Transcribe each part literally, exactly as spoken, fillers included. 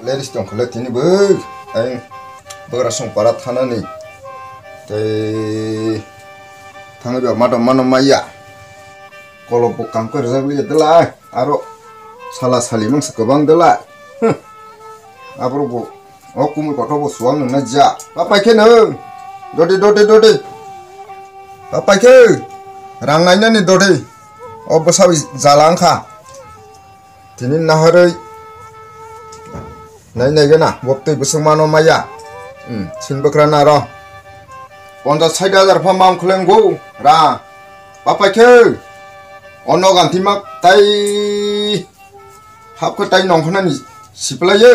Leris tongkhole tini bo, ai, bagra song para thanani. Tei thangwi ba mado mano maya. Kolok bo kangkoi rwjak liya delai. Aro sala sali mangsa kwbang delai. Hm. Aborok bo o kumui kothok bo suang nangna ja. Papai khe no. Dodi, dodi, dodi. Papai khe. Rang nainani dodi. O bwsa bai jala wngkha. Tini naharwi nai nai gana, bo twi bwswk mano maya. Hmm, sin bwkra na ro. Ponchas sait hajar pha mam khwleng go ra. Papai khe. Ono ganti mak tai hap khe tai nong khna ni siplai ye.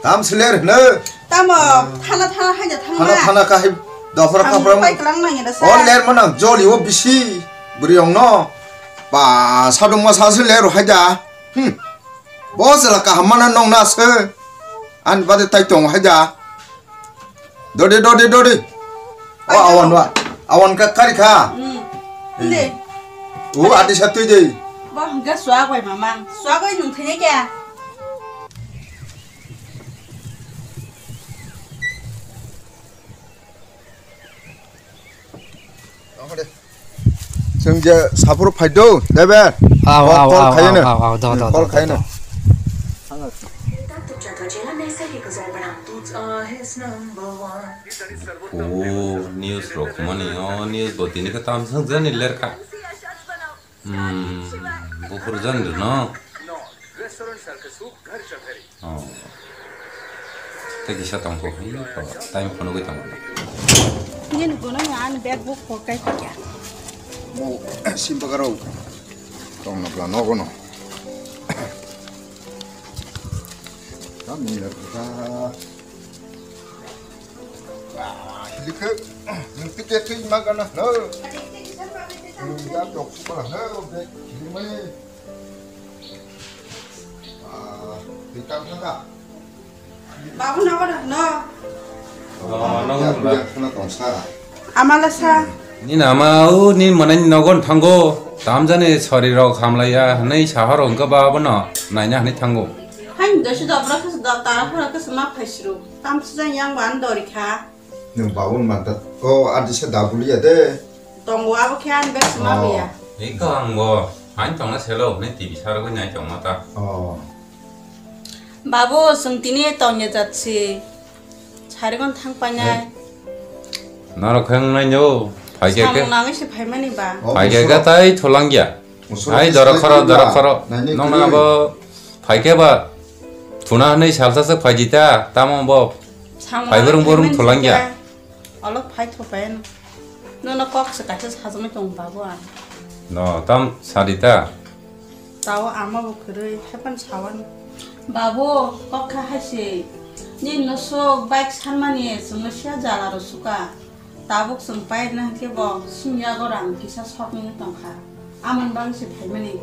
Tam siler hne. Tamo, thana thana haja thangma. Thana thana kahai dophra Samung kapra. Pai kelang nang ya da sa. O ler manang joli o bisi bwrwi ong no. Ba sadung ma sa siler haja. Hmm. Bo jela kaham mana nong na se. An bade tai tong haja. Dodi, dodi, dodi. O awan wa. Awan ka kari kha. Hmm. Eh. Inde. O adi sa tui dei. Bo hingke suak bai mamang. Suak bai nung thini kya? Chwng je saphuru phaidu, debe? Aw, aw, aw, aw, aw, aw, do, do, do, do. Call khaino. O news rok mani, o news bo tini khe tam swngjani lerkha. Hmm, buphuru jani rwno. Oh. Tei kisa tongkho, hmm, to time phunugwi tongo. Nini bono ni ani bag bo khokai kya? Mo simpa karo. Tong na bla nogo no. Kami ya kita. Ah, hilikhe. Nung tiket thui magana no. Nung ya tok sukala no. Bag hilik mani. Ah, twi tang thangkha. Babu nogo da, no? Oh, nogo da. Khna tongsa. Amala sa. Nini ama o, nini mwnai nogo thango. Tamjani sori rok hamlaiya, hwnwi sahar rok wngkha ba abono naina hwnwi thango. Hai, dosi dobra khas da, tara hora khas ma phaisru. Tamsa jang yang ban dori kha. Nwng babu manta ko adisa dabuliya de. Tongo abo khe ani bag sima buya. Iko ang bo hain tongna selo hwnwi T V sarogwi nai tongma ta. Oh. Babu, chwng tini tongya jat si. Sarigon thang painai. Norok khe wngnai no, phaikhe khe. Samung nangwi se phaimani ba. Oh, phaikhe khe tai thulangya. Hai, dora khoro, dora khoro. Nong na bo phaikhe ba. Thuna hwnwi salsa se phaidi ta, tamo bo. Samung phai borong borong thulangya. Olok phai thuphaino. Nono kok se kaisa sajagwi tongo babu ang. No, tam sadi ta? Tao ama bo kwrwi, haiphano sawani. Babu, kok kha hai se. Nini no sok bike sanmani chwngno siya jala rw suka. Tabuk chwng pairwna hwnkhe bo siniyago rang kisa soknwi tongkha. Amoni bagwi se phaimani.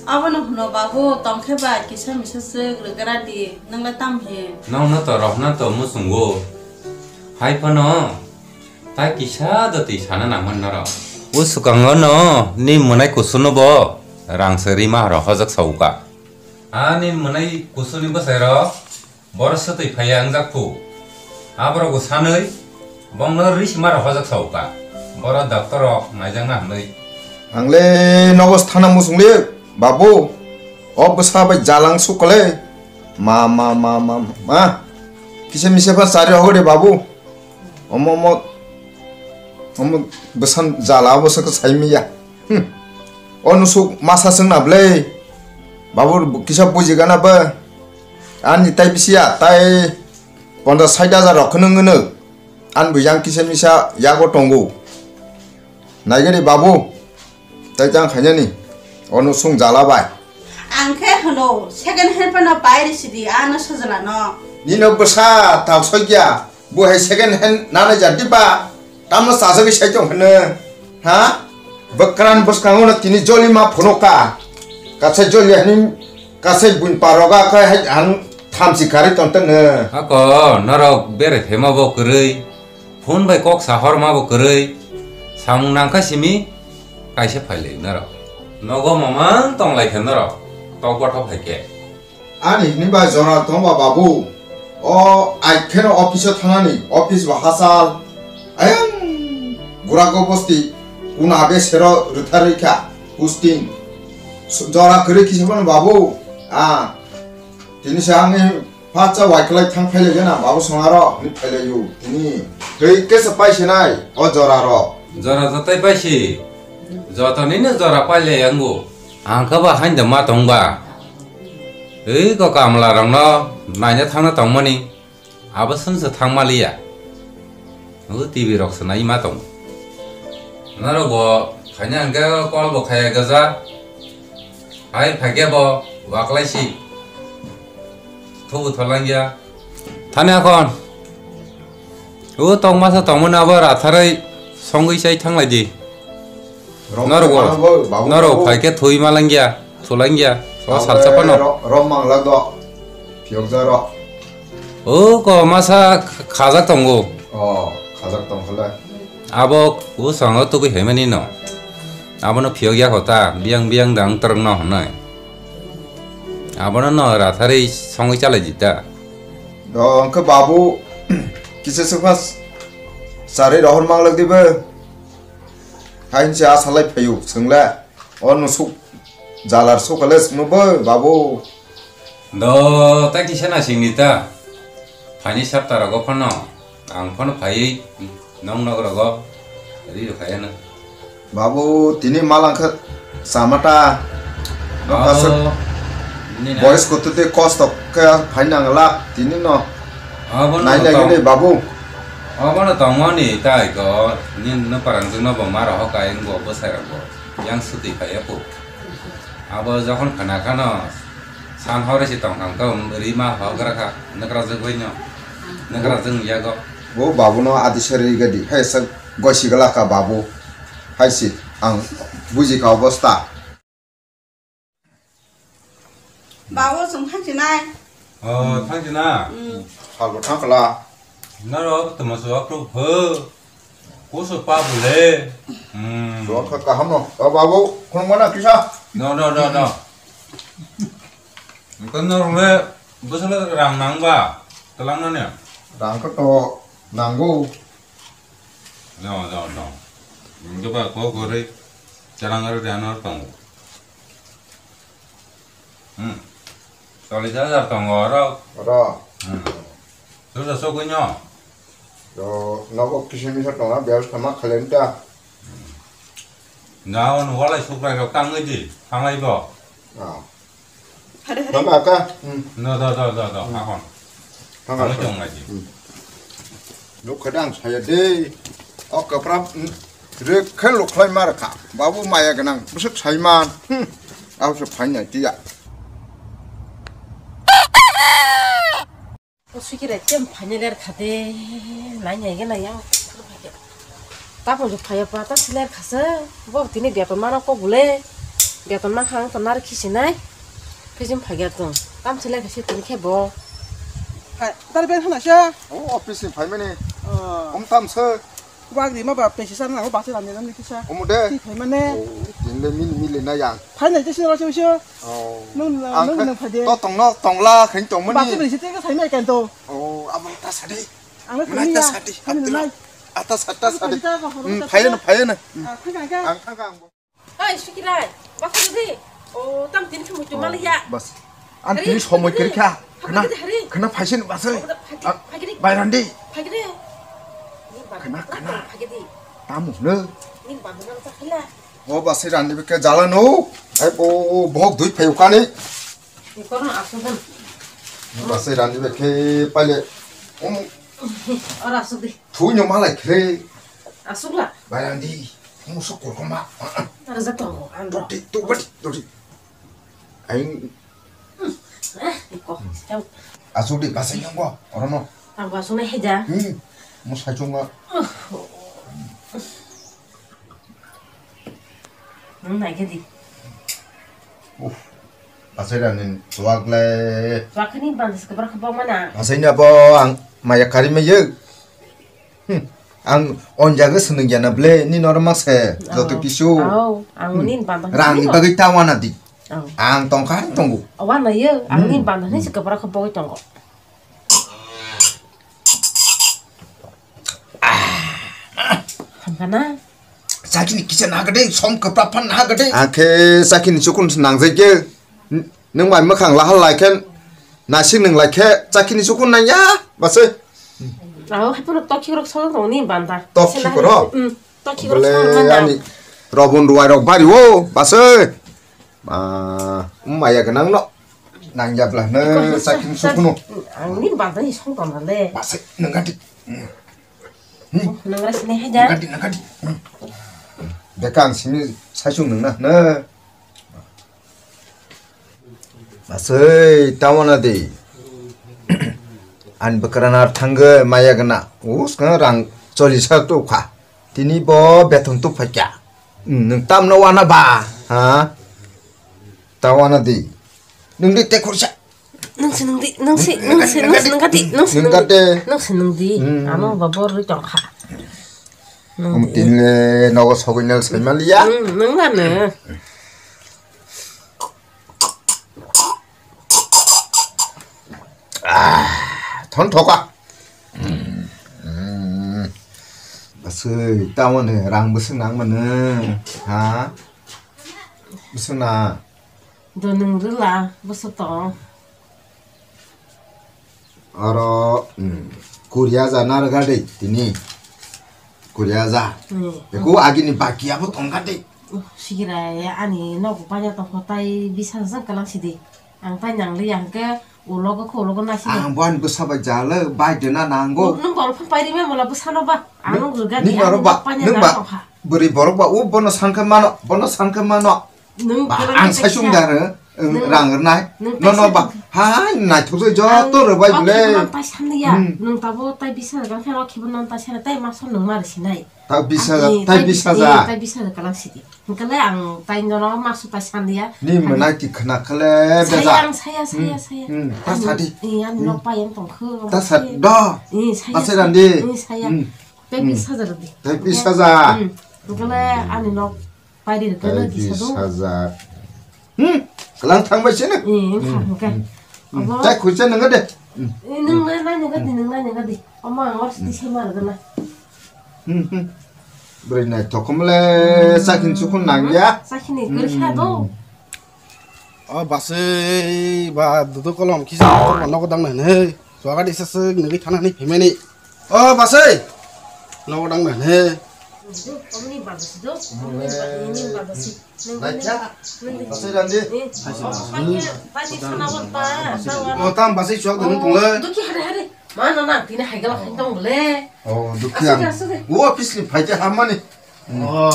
Abono hwno babu, tongkhe ba kisa misa swk rwgra di, nwng le tamo he? Nokno to rohna to muchungo. Hai phano, tai kisa do twi sana nangmani norok. O swkango no ni mwnai kusuno bo rang se rima rw hojak sauka. Ani mwnai kusuni bwsai rok. Borok swtwi phaiya wngjak phu. Aborok bo sanwi bongno risi ma rok hojak sa uka. Borok doctor rok naijakna hwnwi. Ang le nogo thana muchung le, babu. O bwsa bai jalang sukole. Ma, ma, ma, ma, ma. Kisa misa pha chari hogo de, babu. Omo, omo, omo bwsan jala obo se sai miya. Hmm. O nusuk masa sung na ble. Babu kisa buji gana ba. Ani tai bisi ya, tai ponchas sait hajar rok kheno ngwno. An bujang kisa misa yago tongo. Naigani babu. Tai jang khainani, ono sung jala bai. Ang khe hwno, second hand phano bai risi di, ano sajla no. Nino bwsa tal soi kya, bo hai second hand nana jadi ba, tamno sajagwi sai tong hwno, ha? Bwkran bwskango no tini joli ma phono ka, kasai joli hani, kasai buin paroga kai hai ang thamchi kari ton ton no. Ako, norok bere phema bo kwrwi. Phone bai kok sahor ma bo kwrwi, samung nangkha simi kaisa phailai norok. Nogo mamang tonglai khe norok, tok bothop hai khe. Ani hwnwi bai jora tongba babu, o ai kheno office o thangnani, office bo hachal, ayang gurago bosti, kuna be sero rwtharwi kha, posting. Jora kwrwi kisa phano babu, a, tini se angni Phatsa waikwlai thang phailaigena, babu songaro, hwnwi phailaio. Tini thwi kesa paisinai, o joraro. Jora jotai paisi. Joto nini jora pailai ango. Ang khe ba hain da ma tongba. Ei ko kamla rokno naina thangna tongmani. Abo swnsa thang maliya. O T V rok se nai ma tong. Norok bo khaina hwnkhe call bo khaya gaja. Hai phaikhe bo waklai si. Thubu tholangya. Thani akhon. O tong masa tongmani abo ratharwi songwi chai thanglai di. Norok bo, norok phaikhe thwi malangya, thulangya. O salsa phano. Rom manglak do. Phiyokjak rok. O ko masa khajak tongo. O, khajak tongkhala. Abo o songo tugui hemani no. Abono phiyok ya kota, biang biang dang tereng no honai. Abono no rathari songwi chalai jita. Do, hwnkhe babu, kisa swkha chari rohor manglak dibe. Hain se asalai phayu, swngle. O nusuk jalar sukale sunu bo, babu. Do, ta kisa na singni ta. Phaini sapta rogo phano, ang phano phaiwi nong nog rogo ri rwkha yano. Babu, tini malang khe samata. Abo, nini na. Boys kutu te kosto khe phaina ngala, tini no. Abo no nai lagi tong. Ni, babu. Abo no tongmani tai ko, nini no parang jwk no bo ma rohok ka, eng bo bwsai rok bo. Yang suti phaiya po. Abo jokhon khana khano, san hore si tong thang kha, um, ri ma hogra kha, nakra jwk bai no, nakra jwk yago. Bo babu no adi sari gadi, hai sak gosi gala ka babu, hai si, ang buji ka obosta. Babu, chwng thang sinai. O, thang sina? Hmm. Salbo thang khala. Naro tamo so apro pho. Kusu pa bule. Hmm. Suwak kha kaham no. O babu, khungo na kisa. No, no, no, no. Engko no rule bwswk rang nang ba? Twlang no ne? Rang khe to nango. No, no, no. Engko ba ko gore. Chalang aro de ano tongo. Hmm. Chollish hajar tongo oro. Oro. Hmm. Susa sogwi no. To nogo kisa misa tongna bebostha ma khalai ta. Na on walai sukrai rok tangwi di, thanglai bo. Ah. Hari, hari. Tama ka. Hmm. No, do, do, do, do. Hmm. Akon. Tama thanglai ka. Tong lagi. Hmm. Nuk khadang saya de. O kapra, hmm. Rek khe lukhlai mar kha. Babu maya gwnang. Bwswk saiman. Hmm. Abo se phainai tiya. O swikira tem phaina ler kha de, nai nai gana yang. Tapon se phaya pa ta siler khasa, bo tini beton mana kok bole, beton ma khang ta nar khisinai, phijim phagya tong, tam siler khasi tini khe bo. Hai, tar ben hana sa? O office ni phaimani. Oh. Om tam sa. Wagri ma ba pesi sana ho basi rani rani kisa. Omo de. Ti khai mane. Oh, tinle mini mile na yang. Phai nai tesi rasi usi. Oh. Nung nung nung phai de. To tong no tong la khain tong mani. Basi bisi te ka sai mai kan to. Oh, abang ta sadi. Ang na sai ta ya. Sadi. Ani nai. Ata sata sadi. Hmm, phai na phai na. Ah, khai ka. Ang khai ka. Oi, Sukirai, bakho di. O, tam tin khe muitu maliya. Bas. An tini somoi kiri kha. Khna, khna phaisin basai. Bairandi. Khna, khna. Tamu ne. O basai randi beke jala no. Ai bo bok dui phai ukani. Basai randi beke paile. Ora asuk di. Thui no malai khe. Asuk la. Bairandi. Musu kurkuma. Arjak tongo, ang. Doti, tu bati, doti. Aing. Eh, iko. Asuk di, basai nanggo, orono. Ang basuk nai heja. Hmm. Mo saichunga. Hmm, nai khe di. Uff. Basai rani tuak le. Tuak ni bandis ke berapa mana? Basai ni apa ang maya kari maya. Hmm. Ang onjaga swnung jana ble, ni norok ma se, joto kisu. Au, ang ni banda. Rang ni bagwi ta wana di. Au. Ang tongkha, ang tongo. Wana ye, ang ni banda ni se kwbra khe bogwi tongo. Hamkha na? Sakini kisa na gade, som kwbra phan na gade. Ang khe sakini chukun se nangjai khe. Nwng bai mwkhang lahal lai khe, nasing nwng lai khe, chakini chukun nang ya, basai. Aho, hai phano tokhi rok song tong ni banda. Tokhi rok? Hmm, tokhi rok song manda. Ani robon ruai rok bari o, basai. Ma, maya gwnang no. Nang ya bla no, chakini chukun no. Ang ni banda ni song tong na le. Basai, nwng gadi. Nwng ra sini hai ja. Nwng gadi, nwng gadi. Beka ang sini saichung nwng na, na. Asoi, tamo na di. Ani bwkrana thangwi maya gana. Us ka rang cholisa tukha. Tini bo beton tu phaikya. Nwng tamno wana ba, ha? Ta wana di. Nwng di te khorsa. Nwng se nwng di, nwng se, nwng se, nwng se nwng gadi, nwng se nwng di. Nwng se nwng di. Ano ba bor rwi tong kha. Nwng di. Tini le nogo sogwi nal sai maliya. Nwng na ne. Ah, thon thoka. Asoi, tamoni rang bwswk nang mano? Ha? Bwswk na? Do nwng rwla, bwswk tong? Oro, hmm, kuri hajar narwkha de tini. Kuri hajar. Hmm. Eko agini baki abo tongkha de. Uh, sigira ya ani nogo paina tongkho tai bis hajar jang kalang sidi. Ang tai nang liya hwnkhe ulogo khe ulogo nasi. Ang bo ani bwsa bai jalo bai dena nango. Nung borok phai ri me mola bwsano ba. Ang nung rwgani ani borok ba, paina nung ba, tongkha. Bwrwi borok ba, o bono sankhe mano, bono sankhe mano. Ba, ang sai sung da rang rwnai. Nono ba, hai naithok jai joto rwbai bole. Nung tabo tai bis hajar khe rok khibo non tai sana tai maso nung ma rwsinai. Ta bis hajar, tai bis hajar. Tai bis hajar kalang sidi. Hwnkhe le ang tai nono maso tai sanliya. Ni mwnai ti khna khale beja. Saya, saya, saya, saya. Ta sadi. Ani nok pai ang tongkho. Ta sad do. Saya. Asai randi. Saya. Tai bis hajar di. Tai bis hajar. Hwnkhe le ani nok Pairi rwkhe no kisa do. Bis hajar. Hmm, kwlang thang bai sini. Eh, wngkha, wngkha. Hmm. Abo tai khuisa nang de. Hmm. Eh, nung na, na nang di, nung na nang di. Omo ang oro sidi sema rwgwna. Hmm, hmm. Bwrwi naithok khe mole sakhin sukhun nang ya. Sakhini kwrwi sa do. Hmm. O basai ba dudu kolom kisa nogo dang nai. Suaga di saswk nugwi thana ni phaimani. O basai. Nogo dang nai. Omni badasi do. Omni badasi. Naikha. Basai randi. O tam basai suak dong tong le. Duki hare hare. Ma no na tini hai gala hai tong le. O duki ang. O office ni phai te hamani. O.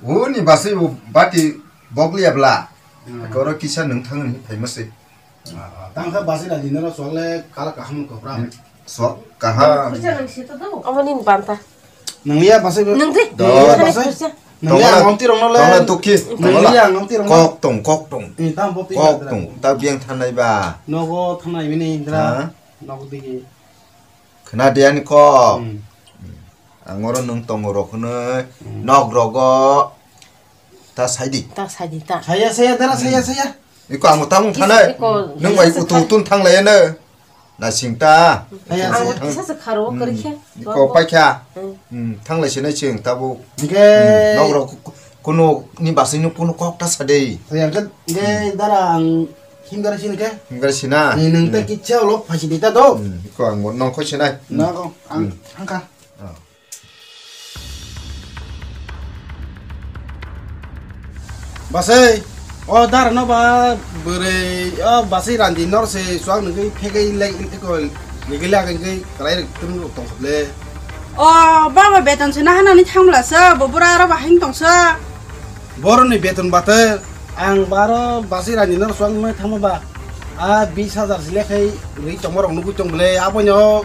O ni basai o bati bogli abla. Koro kisa nung thang ni phai mase. Tang kha basai randi noro suak le kala kaham kopra. Sok kaham. Khurja nang sito do. Omo ni banta. Nang liya basai. Nang di. Do. Nang liya basai. Nang liya ngong tirong no le. Tong na duki. Nang liya ngong tirong no. Kok tong, kok tong. Eh, tam bo pi. Kok tong. Ta biang thanai ba. Nogo thanai bini indra. Ha? Nogo digi. Khna de ani kok. Hmm. Ang oro nung tongo rok hwnwi nok rogo ta saidi. Ta saidi ta. Saya, saya, dara, saya, saya. Iko ang tamung thanai. Nung bai utu utun thang lai na. Na sing ta. Saya, saya. Ang kisa se kharo kari khe. Iko pai kha. Hmm, thang lai sinai sing tabu. Hingke nok rok kuno ni basai no kuno kok ta sadi. Saya ke, ke dara ang himgara sini ke. Himgara sina. Ni nung ta kicha lo phasi dita do. Iko ang nong khoi sinai. Na ko ang thang kha. Basai, o dar no ba bwrwi, o basai randi nor se suak nungwi phegwi le iko nigwi le agwi kwlai rwk tum rwk tong kha le. O baba beton se na hanani thang bwla se, bo bura aro ba hang tong se. Boroni beton bate ang baro basai randi nor suak nungwi thangma ba. A bis hajar se lekhai rwi tongma rok nugwi tong bwle, abono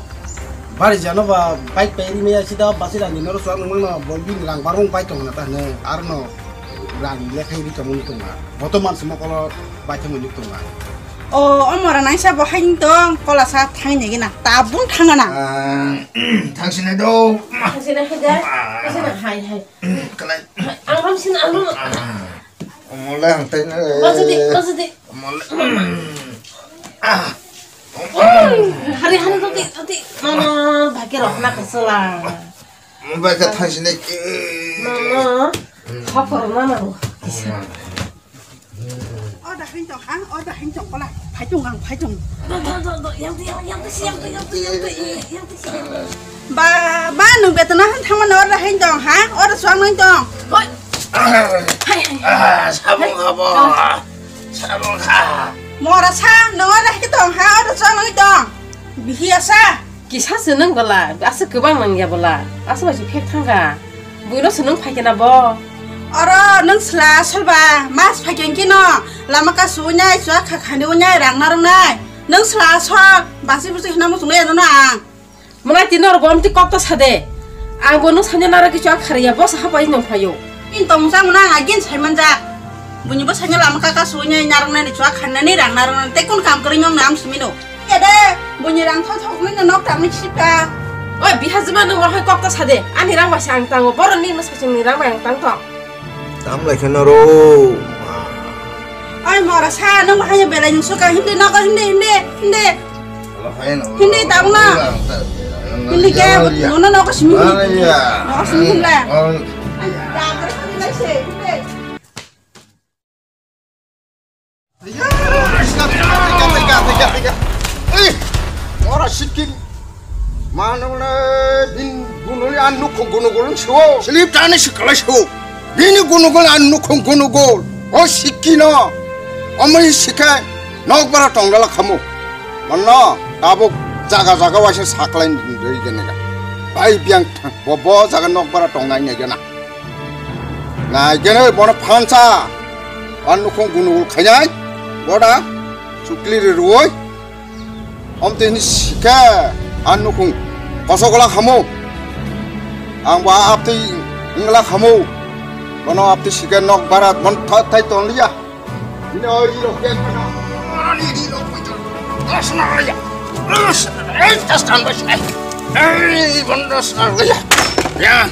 bari jano ba bike pai ri maya sida basai randi noro suak nang mano bo bini rang barmung pai tong na ta hne arno rang lekhai ri tongma nuk tong na boto man se mokolo bai thangwi nuk tong na. O, o mora naisa bo hain tong, kola sa thang ni gina, tabun thang na. Ah, thang sini do. Thang sini hai de. Ah. Thang sini hai, hai. Kalai. Ang ram sini, ang ram. Ah. Omole ang tai na. Masuk di, masuk di. Omole. Ah. Hari, hari, tati, tati. Mama, bagi rok na kesela. Mobile ka thang sini. Mama, khapor na na. Order hain tong ha, order hain tong kola. Phai tong ang, phai tong. Do, do, do, do. Yang tu, yang, yang tu si, yang tu, yang tu, yang tu, yang tu si. Ba, ba, nung beto na han thang mana order hain tong ha, order suang nang tong. Oi. Hai, hai. Ah, sabong kha bo. Sabong kha. Mora sa, nung order hain tong ha, order suang nang tong. Bihi asa. Kisa se nang bala, asa kwbang nang ya bala, asa bai se phek thang kha. Buino se nung phai khe na bo. Oro nung sla solba, mas phai khe kino, lama ka su nai, chua kha khani nai, rang na rung nai. Nung sla sol, basi busi hina muchung nai ano na ang. Mwnai tini oro gom ti kok ta sa de. Ang bo nung sanya nara kichu ang khariya, bo sa hapai nung phaio. In tong jang na ang agin sai manjak. Buini bo sanya lama ka ka su nai, narung nai, chua khanani, rang na rung nai, te kun kam kwrwi nung nam simi no. Ya de, buini rang thok thok nai nok tang ni sip ka. Oi, bihajima nung wahai kok ta sa de. Ani rang bai sa ang tango, boroni no sachung ni rang bai ang tang tong. Tam lai kheno ro. Oi, mora sa, nung bahai belai nung suka, hindi noko, hindi, hindi, hindi. Hindi, tamo na. Hindi ke, nono noko simi hindi. Noko simi hindi. Ay, da, hindi lai se, hindi. Ora sikil. Manole bin gunuli an nukhung gunugul so. Slip tane sikala so. Bini gunugul an nukhung gunugul. O sikino. Omai sikai. Nokbara tonggala khamu. Manno tabuk jaga jaga waisa saklai ni rei genega. Bai biang bo bo jaga nokbara tongnai ne gena. Nai gene bono phansa. An nukhung gunugul khainai. Boda. Chukli ri ruoi. Om tini sikhe. An nukhung. Kosok la khamu. Ang ba apti ingla khamu. Bono apti sikhe nokbara mon thai tonliya. Ini oi di rok ya. Ini di rok. Terus nang ya. Terus. Eh, tas tambah. Eh, bondo nang ya. Ya.